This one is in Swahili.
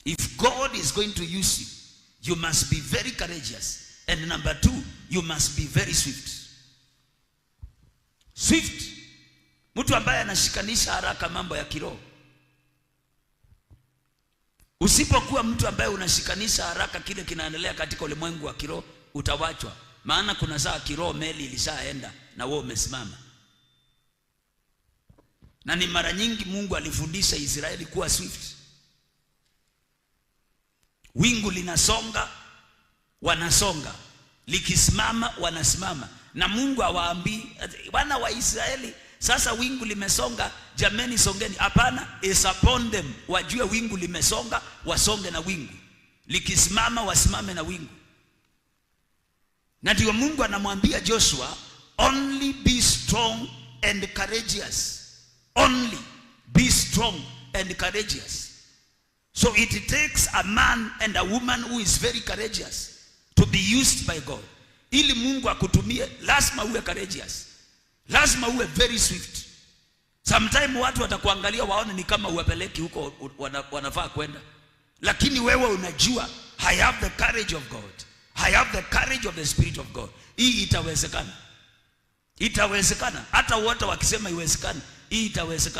If God is going to use you, you must be very courageous. And number two, you must be very swift. Swift. Mtu ambaye anashikanisha haraka mambo ya kiroho. Usipokuwa mtu ambaye unashikanisha haraka kile kinaendelea katika ulimwengu wa kiroho, utawachwa. Maana kuna saa kiroho meli ilishaenda na wewe umesimama. Na ni mara nyingi Mungu alifundisha Israeli kuwa swift. Wingu linasonga, wanasonga, likisimama, wanasimama. Na Mungu hawaambii, "Wana wa Israeli, sasa wingu limesonga, jameni, songeni." Hapana, is upon them, wajue wingu limesonga, wasonge na wingu, likisimama, wasimame na wingu. Na ndio Mungu anamwambia Joshua, "Only be strong and courageous. Only be strong and courageous." So it takes a man and a woman who is very courageous to be used by God. Ili Mungu akutumie, lazima uwe courageous, lazima uwe very swift. Sometime watu watakuangalia waone ni kama uwapeleki huko wanafaa kwenda, lakini wewe unajua, "I have the courage of God. I have the courage of the Spirit of God." Hii itawezekana, itawezekana. Hata wote wakisema iwezekana, hii itawezekana.